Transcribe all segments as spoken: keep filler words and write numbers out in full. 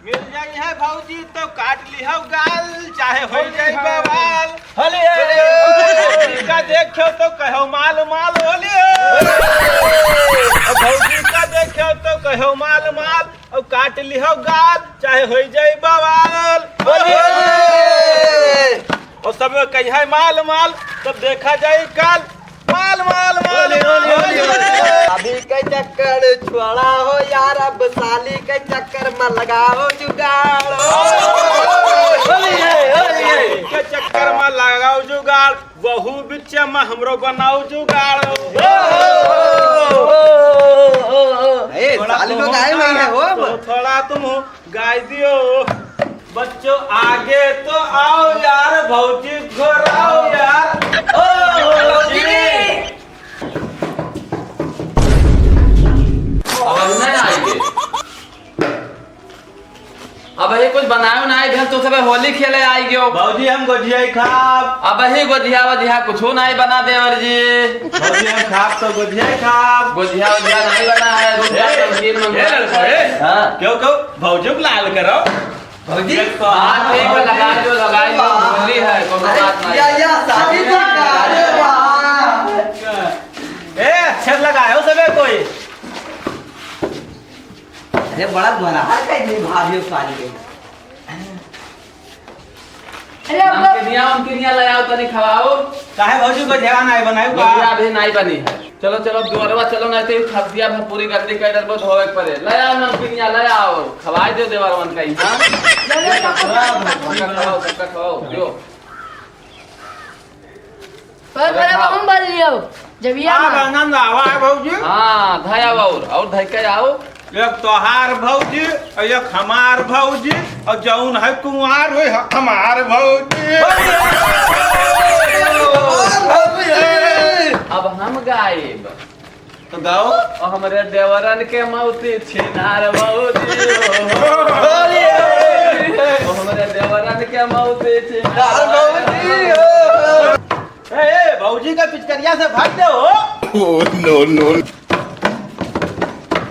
मिल जाई है भौजी तो काट लिहो गाल, चाहे हो जाई बवाल। होली है। भौजी का देखो तो कहो माल माल, होली है। भौजी का देखो तो कहो माल माल, और काट लिहो गाल, चाहे हो जाई बवाल। होली है। और सब कही है माल माल, तब देखा जाई काल। माल, माल, माल, होली, माल, होली, होली, होली। होली। अभी के चक्कर छोड़ा हो यार, अब साली के चक्कर में लगाओ जुगाड़। होली है, होली है। के चक्कर में लगाओ जुगाड़, वहू बिच में हमरो बनाओ जुगाड़। ए, थोड़ा साली तुम लोग आए हुए हैं, हो? तो थोड़ा तुम गाय दियो। बच्चों आगे तो आओ यार, भौजी घोराओ यार। ओ भौजी। अब नहीं आएंगे। अब ये कुछ बनायो ना है, घर तो सब होली खेले आई गयो। भौजी हम गोझिया ही खाब। अब ही गोझिया वोझिया कुछ नहीं बना देवर जी। भौजी हम खाब तो गोझिया ही खाब। गोझिया वोझिया नहीं बना है, गोझिया ए, नमकीन ए मंगवा लड़का, है। ए। हाँ। क्यों, क्यों? भौजी को लाल करो। भौजी? एक तो हाथ पे एक लगा दो, लगा दो, होली है, कोनो अरे, बात नहीं। या, या, शादी तो कर, अरे वाह। ए, अच्छे से लगायो सबे कोई। अरे, बड़ा दुल्हा का इतनी भाभी और साली है। अरे, अब नमकीनिया, उमकीनिया ले आओ, तनी खवाओ। काहे भौजी को ढेवा नहीं बनायो का? गोझिया अभी नहीं बनी है। चलो, चलो, दुअरवा चलो, नहीं तो ये खसिया भर पूरी गंदी कर डरबो, धोवे के पड़े। ले आओ नमकीनिया, ले आओ, खवाए दो देवरवन का ही, हाँ? ले, ले, सबका खवाओ, सबका खवाओ, जो। पर अरे मेरा हाँ। हम भर लियो, जब ये हाँ, ना। आनंद आवा है भौजी। हाँ, धया और, और धई के आओ। एक तोहार भौजी और एक हमार भौजी, और जौन है कुंवार वही हमार भौजी। अब हम गाइब। तो गाओ। ओ हमरे देवरन के मौसी छिनार भौजी हो। ओ हमरे देवरन के मौसी छिनार भौजी हो। ए, ए, भौजी का पिचकरिया से भाग दे हो। Oh, no, no।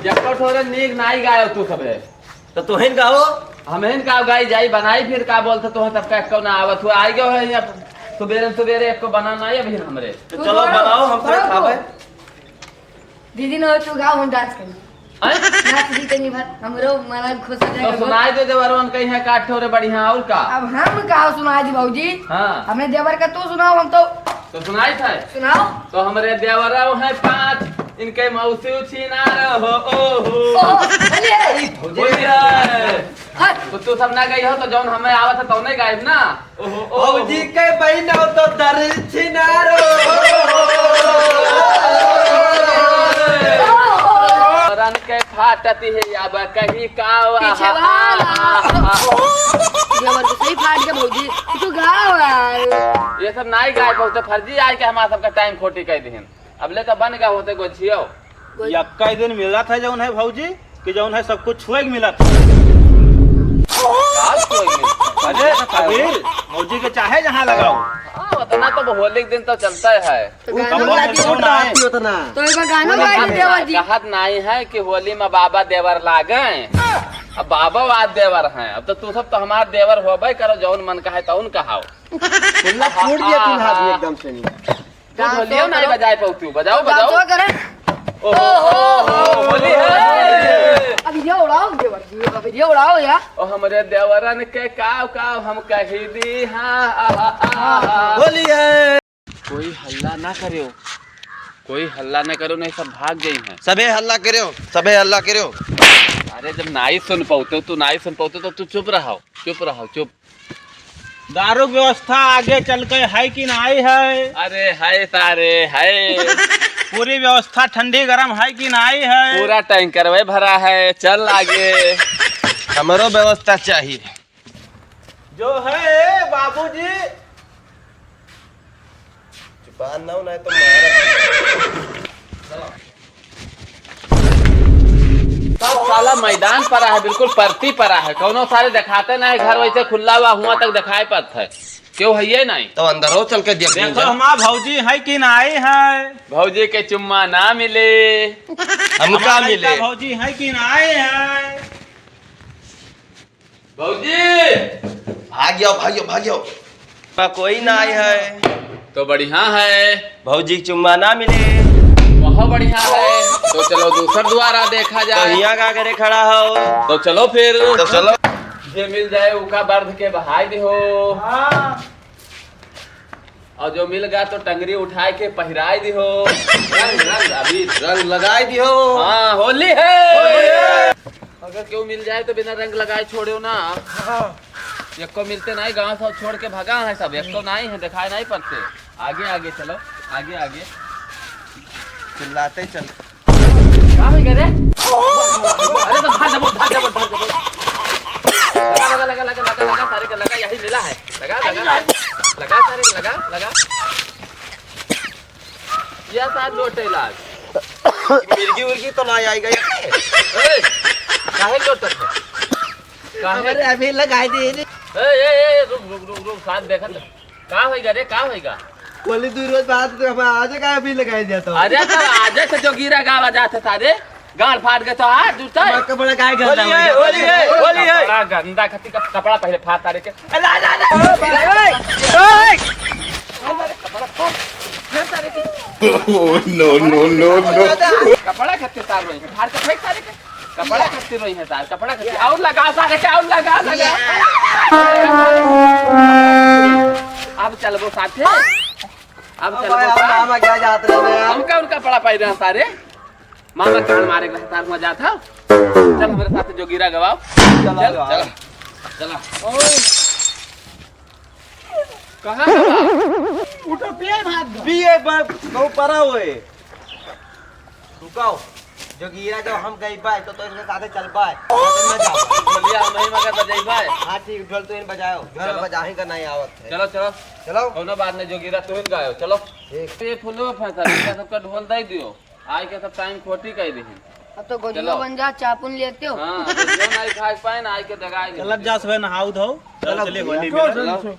जब तो थोड़े नीक नाई गायो तू सबे। तो तुहिन गाओ। हमहिन का गाई जाई बनाई, फिर का बोलते तुह तब का एक्को ना आवत हुआ। आई गयो है यहाँ सुबेरे सुबेरे एक्को बना नाई अभी हमरे। तो चलो बनाओ, हम तो खाबे। दीदी न हो तू गाओ, हम डांस करी। हैं? नाच दी तनी भर, हमरो मन खुश हो तो जाएगा। सुनाई दे देवरवन कहीं है काट ठोरे बढ़िया और का? अब हम का सुनाई दी भौजी? हाँ। हमरे देवर का तू सुनाओ, हम तो तो सुनाई था। सुनाओ। तो हमरे देवरव हैं पाँच, इनके मौसी छिनार हो, ओ हो। ओ, बोलिए। भौजी। बोलिए। हट। तो तू सब ना गई हो तो जौन हमें आवत है तौने गाइब ना। ओहो, ओहो। भौजी के बहिन हो तो दर्द छिनार हो। रन के फाटत है अब कहीं का पीछे वाला। देवर के सही फाट के भौजी, तू गावा। ये सब नाई गाय बहुत फर्जी आए के हमारा सबका टाइम खोटी कह दिहन। अब ले तो बन गया होते गोझियो। गोझ- यक्का दिन मिलत है जौन है भौजी, कि जौन है सब कुछ छुए के मिलत है। का छुए के मिलत है? अरे कबीर, भौजी के चाहे जहाँ लगाओ। हाँ, उतना तो होली के दिन तो चलता है। तो उ गाना कपड़ा गा में दियो। कौन आए? उतना। तो एक गाना गा दियो देवर जी। कहत नाई है कि होली में बाबा देवर लागे। अब बाबा वाद देवर हैं, अब तो तू सब तो हमार देवर होबे करो, जौन मन कहे तौन कहाओ। खुल्ला फूट गया पिन्हा भी एकदम से नहीं। तू ढोलियो नहीं बजाए पाऊ तू, बजाओ, बजाओ। डांसो करे। ओहो, ओहो, होली है। अब ये उड़ाओ देवर जी, अब ये उड़ाओ या। ओ हमरे देवरन के काव काव हम कही दी, हाँ, आहा, आहा। होली है। कोई हल्ला ना करियो, कोई हल्ला ना करो, नहीं सब भाग गई हैं। सबे हल्ला करियो, सबे हल्ला करियो। अरे जब नाई सुन पाउते हो, तू नाई सुन पाउते तो तू चुप रहो, चुप रहो, चुप। दारू के व्यवस्था आगे चल के है कि नाई है? अरे है सारे, है। पूरी व्यवस्था ठंडी गरम है कि नाई है? पूरा टैंकर वे भरा है, चल आगे। हमरो व्यवस्था चाहिए। जो है बाबूजी। चुपान ना हो, नहीं तो मारा। सब साला मैदान परा है, बिल्कुल परती परा है, कौनो सारे देखाते नहीं, घर वैसे खुला हुआ हुआ तक दिखाई पड़ता है, क्यों है ये नहीं? तो अंदर हो, चल के देख देखो लीजिए। हमार भौजी है कि नाई है? भौजी के चुम्मा ना मिले। हमका हमार मिले। भौजी है कि नाई है? भौजी! भाग्यो, भाग्यो, भाग्यो। कोई नाहीं है। तो बढ़िया है। भौजी के चुम्मा ना मिले। बहुत बढ़िया है। तो चलो दूसर द्वारा देखा जाए। तो हियाँ का करे खड़ा हो? तो चलो फिर। तो चलो। जे मिल जाए उका बर्द के बहाई दिहो। हाँ। और जो मिल गा तो टंगरी उठाए के पहिराए दिहो। रंग, रंग, अभी रंग लगाए दिहो। हाँ, होली है। होली है। अगर केहू मिल जाए तो बिना रंग लगाए छोड़ो ना। हाँ। एको मिलते नाहीं, गाँव सब छोड़ के भगा है सब, एको नाहीं है, देखाए नाहीं पड़ते। आगे, आगे चलो, आगे, आगे। चिल्लाते चल। का होई गा रे? अरे तो भाग जाबो, भाग जाबो, भाग जाबो। लगा, लगा, लगा, सारे के लगा, यही मिला है। लगा, लगा, लगा, सारे के लगा, लगा। या साथ लोटे लाग। मिर्गी उर्गी तो ना आएगा ये। ए, काहे लोटत है? काहे? अरे अभी लगाई दे रे। ए, ए, ए, रुक, रुक, रुक, रुक, साथ देखत। का होई गा रे, का होई गा? बोली, दू रोज बाद तो हम आज का अभी लगाई दिया तो। अरे तो आज से जोगीरा गावा जात है सारे। गाल फाट गए तो हाथ जूता है। कपड़ा काहे गंदा होली है, होली है, होली है। कपड़ा गंदा खती का कपड़ा पहले फाड़ तारे के। अरे, अरे, अरे, अरे, अरे, कपड़ा फाड़। फाड़ तारे के। Oh, no, no, no, no। कपड़ा खती तार रही है, फाड़ के फेंक तारे के। कपड़ा खती रही है तार, कपड़ा खती। और लगा सारे के, और लगा, लगा। अब चलबो साथे। अब अब चलबो भाई, अब साथ। मामा क्या जात रहे हैं यार? हम का उनका कपड़ा पाई रहे हैं सारे? मामा कान मारे के साथ हुआ जात है। चल हमरे साथ जोगीरा गवाओ। चलो, चल, चलो। चला, चला। ओए। कहाँ गवा? उठो, पिए भात दो। पिए बा-, बहु परा होए। रुकाओ। जोगीरा जब हम गई पाए, तो, तो इसके साथे चल पाए। तो मैं जाऊँ। बोलिया, हम ही मगर बजाई पाए। हाँ, ठीक, ढोल तो इन बजाओ। ढोल चलो। बजाही का नहीं आवत है। चलो, चलो। चलो। कोनो बात नहीं, जोगीरा तो इन गायो। चलो। ठीक। ये फुलवा फंसा, इनका सबका ढोल दे दियो। आज के सब टाइम खोटी कह दे हैं। अब तो गोजुआ चलो। बन जा, चापुन लेते हो। हाँ, गोजुआ नहीं खाए पाए ना, आज के दगाए दे। चलत जा सुबह नहाऊ धो। चलो, चलिए, होली चलो, मिलन। चलो।